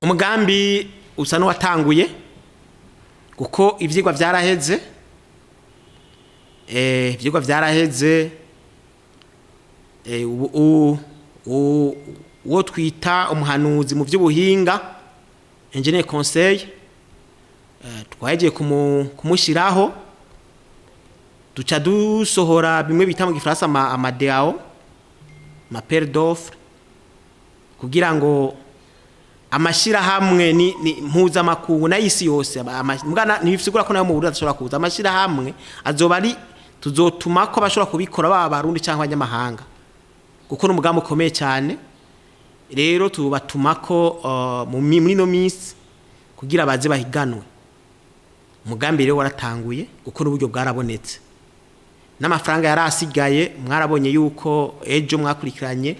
Umugambi usa n'uwatanguye kuko ivyigwa vyaraheze, ivyigwa vyaraheze. Uwo twita umuhanuzi mu vy'ubuhinga, ingénieur conseil, twagiye kumushyiraho, duca dusohora bimwe bita mu gifaransa ama DAO, ama appel d'offre, kugira ngo amashirahamwe ni mpuzamakungu n'ayisi yose, mugana ntibisigura ko nayo mu Burundi adashobora kuza. Amashirahamwe azoba ari tuzotuma ko bashobora kubikora, baba Abarundi cyangwa abanyamahanga, kuko ni umugambi ukomeye cyane. Rero tubatuma ko muri ino minsi kugira baze bahiganwe. Umugambi rero waratanguye kuko n'uburyo bwarabonetse n'amafaranga yari asigaye. Mwarabonye yuko ejo mwakurikiranye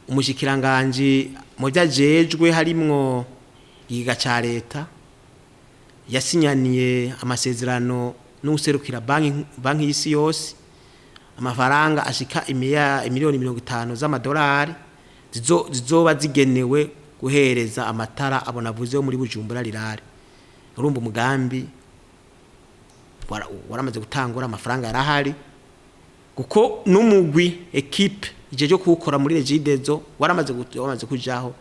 umushikiranganji mu byo ajejwe harimwo ikigega ca leta, yasinyaniye amasezerano n'userukira banki y'isi yose, amafaranga ashika imiliyoni 50 z'amadolari zizoba zigenewe guhereza amatara abona avuze yo muri Bujumbura rirare. Urumva umugambi waramaze gutangura, amafaranga yarahari, kuko n'umugwi, équipe ijeje kuwukora muri Regideso, waramaze kujaho,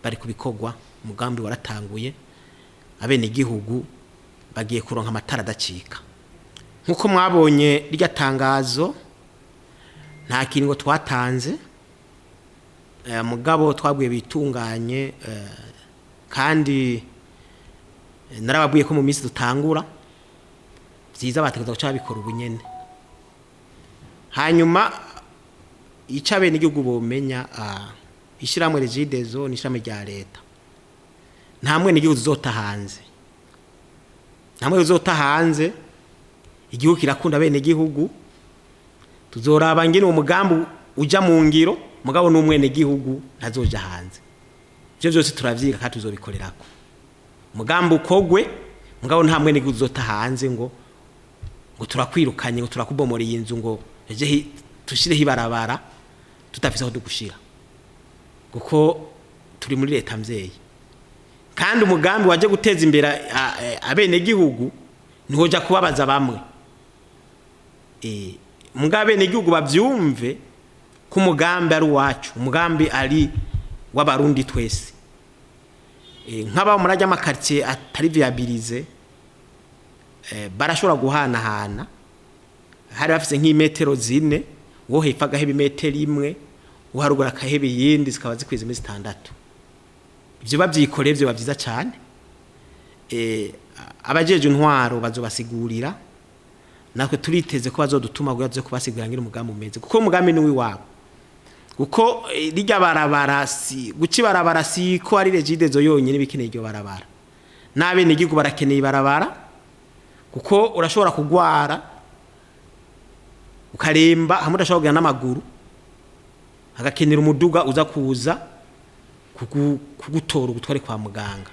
bari kubikorwa. Umugambi waratanguye, abene gihugu bagiye kuronka amatara adacika. Nkuko mwabonye rya tangazo, nta kiringo twatanze, mugabo twabwiye bitunganye, kandi narababwiye ko mu minsi dutangura vyiza bategerezwa guca babikora ubunyene. Hanyuma icyo abenegihugu bomenya, ishyirahamwe Regideso ni ishirahamwe rya leta. Nta mwenegihugu uzota hanze, nta mwe uzota hanze. Igihugu kirakunda abenegihugu. Tuzoraba ngene uwo mugambi uja mu ngiro, mugabo n'umwenegihugu ntazoja hanze. Ivyo vyose turavyiga kandi tuzobikorerako. Umugambi ukogwe, mugabo nta mwenegihugu uzota hanze ngo turakwirukanye, ngo turakubomora iyi nzu, ngo eje tushireho ibarabara tutafise aho dugushira, kuko turi muri leta mvyeyi. Kandi umugambi waje guteza imbere abenegihugu ntiwoja kubabaza bamwe. Mugabo abenegihugu bavyumve ko umugambi ari uwacu, umugambi ari w'Abarundi twese. Nk'aba muri ajya ama quartier atari viabilisé, barashobora guhanahana. Hari bafise nk'imetero 4, uwo hepfo agaheba imetero 1, uwo haruguru akaheba iyindi, zikaba zikwiza imezi 6. Ivyo bavyikoreye vyoba vyiza cane. Abajeje intwaro bazobasigurira, natwe turiteze ko bazodutuma kugira tuze kubasigurira ngene umugambi umeze, kuko umugambi ni uw'iwabo. Kuko rirya barabara, si guca ibarabara, si ko ari Regideso yonyine bikeneye iryo barabara, n'abenegihugu barakeneye ibarabara, kuko urashobora kugwara ukaremba hamwe udashobora kugenda n'amaguru, hagakenera umuduga uza kuza kugutora ugutware kwa muganga.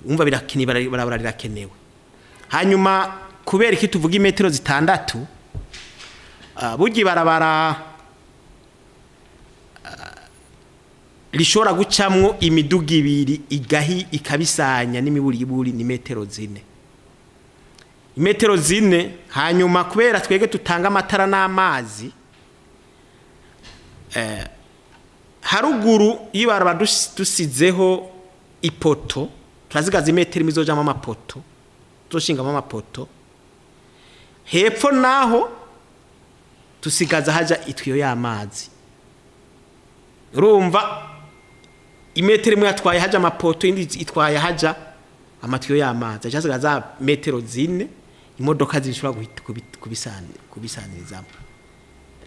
Umva, birakenewe, ibarabara rirakenewe. Hanyuma kubera iki tuvuga imetero 6? Burya ibarabara rishobora gucamwo imiduga ibiri igahi ikabisanya n'imiburiburi ni metero 4, imetero 4. Hanyuma kubera twege tutanga amatara n'amazi, haruguru y'ibarabara dusizeho ipoto, turazigaza imetero imwe izojamwo amapoto, tuzoshingamo amapoto. Hepfo naho tusigaza haja itwiyo y'amazi. Urumva, imetero imwe yatwaye haja amapoto, indi itwaye haja amatiyo y'amazi, haca hasigaza za metero 4 imodoka zishobora kubisanirizamo.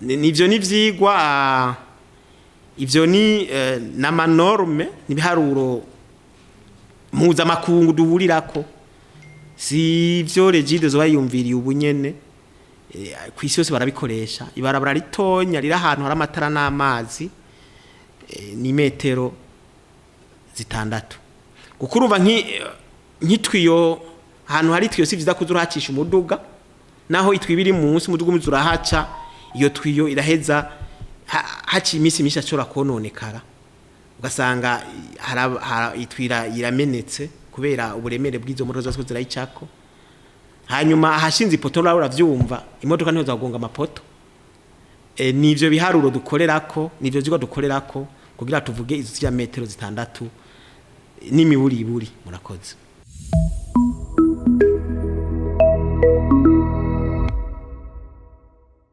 Nivyo ni ivyigwa, ivyo ni n'ama normes, n'ibiharuro mpuzamakungu duhurirako. Si ivyo Regideso bayumviriye ubunyene, kw'isi yose barabikoresha. Ibarabara ritonya riri ahantu hari amatara n'amazi, ni metero 6, kuko urumva nk'itwiyo, ahantu hari itwiyo si vyiza kuza urahacisha umuduga. Naho itwiyo iri munsi, umuduga umuze urahaca, iyo twiyo iraheza haciye iminsi myinshi ashobora kononekara. Ugasanga itwira iramenetse kubera uburemere bw'izo modoka zose zirayicako. Hanyuma ahashinze ipoto nawe uravyumva, imodoka niho zagonga amapoto. Nivyo biharuro dukorerako, nivyo vyigwa dukorerako kugira tuvuge izo zya metero 6 n'imiburiburi. Murakoze.